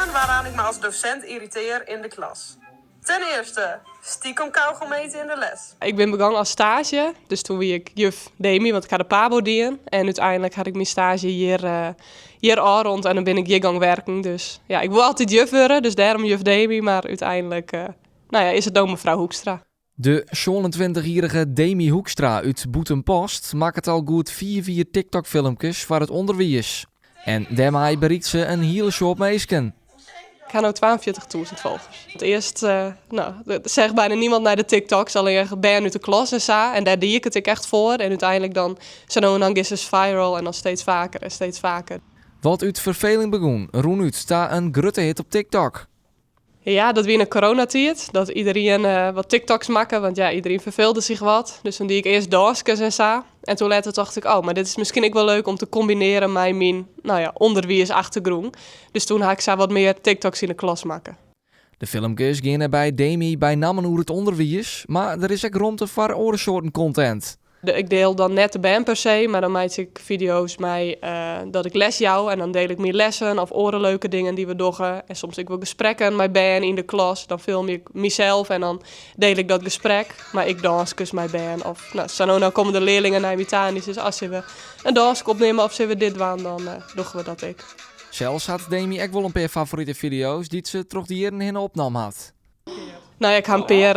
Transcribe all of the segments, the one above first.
Dingen waaraan ik me als docent irriteer in de klas. Ten eerste, stiekem kauwgom eten in de les. Ik bin begûn as staazje, dus doe wie ik juf Demi, want ik ha de Pabo dien. En úteinlik ha ik myn staazje hjir, hjir ôfrûn en dan bin ik hjir gong wurken. Dus ja, ik wol altyd juf wurde, dus dêrom juf Demi. Mar úteinlik, no ja, is it no mefrou Hoekstra. De 27-jierrige Demi Hoekstra út Bûtenpost makket al goed 5 jier TikTok-filmkes foar it ûnderwiis. En dêrmei berikt se in hiele soad minsken. Ik ha no 42.000 folgers. It earst, no, seach bijna niemand nei de TikToks, allinnich bern út de klas en sa. En dêr die ik it ek echt foar. En úteinlik dan, sa no en dan giet se viral en dan steeds faker en steeds faker. Wat út ferfeling begûn, rûn út ta in grutte hit op TikTok. Ja, dat wie yn de coronatiid. Dat iderien wat TikToks makke, want ja, iderien ferfeelde sich wat. Dus dan die ik earst danskes en sa. En doe letter tocht ik, oh, mar dit is miskien ek wol leuk om te kombinearjen mei myn, no ja, ûnderwiisachtergrûn. Dus doe ha ik sa wat mear TikToks yn de klas makke. De filmkes geane by Demi benammen oer it ûnderwiis, mar der is ek romte foar oare soarten content. Ik diel dan net de bern per se, mar dan meitsje ik fideo's mei dat ik les jou en dan diel ik myn lessen of oare leuke dingen dy't we dogge. En soms ek wol gesprekken mei bern yn de klas. Dan film ik mysels en dan diel ik dat gesprek. Mar ek danskes mei bern. Of, no, sa no dan komme de learlingen nei my ta en dy sizze, as we in danske opnimme of sille we dit dwaan, dan dogge we dat ek. Sels hat Demi ek wol in pear favorite fideo's dy't se troch de jierren hinne opnommen hat. No ja, ik ha in pear,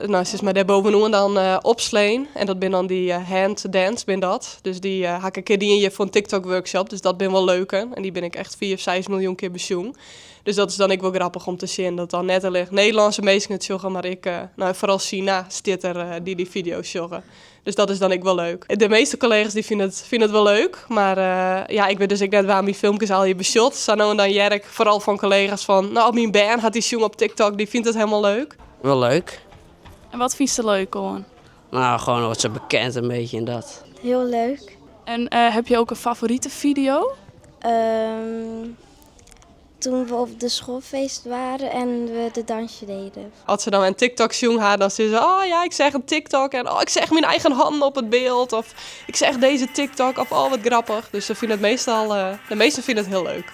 no, sis mar, dêr boppe-oan dan opslein. En dat binne dan dy hand dance, bin dat. Dus dy ha ik in kear dien hjir foar in TikTok-workshop. Dus dat binne wol leuke. En dy bin ik echt 4, 6 miljoen kear besjoen. Dus dat is dan ek wol grappich om te sjen. Dat dan net allinnich Nederlânske minsken it sjogge, mar ek, no, foaral Sina stiet der dy't dy fideo's sjogge. Dus dat is dan ek wol leuk. De measte kollega's dy fine it wol leuk. Mar ja, ik wit dus ek net wêrom't myn filmkes allegear besjocht. Sa no en dan hear ik foaral fan kollega's fan, no, myn bern hat dy sjoen op TikTok, dy fynt it hielendal leuk. Wol leuk. En wat fynst der leuk oan? No, gewoan wat se bekend in bytsje en dat. Hiel leuk. En ha jo ek in favorite fideo? Toen we op de schoolfeest waren en we de dansje deden. As se dan in TikTok sjoen ha, dan sizze se, oh ja, ik seach in TikTok en oh, ik seach myn eigen hannen op it byld. Of ik seach dizze TikTok of oh, wat grappich. Dus se fine it meastal, de measten fine it hiel leuk.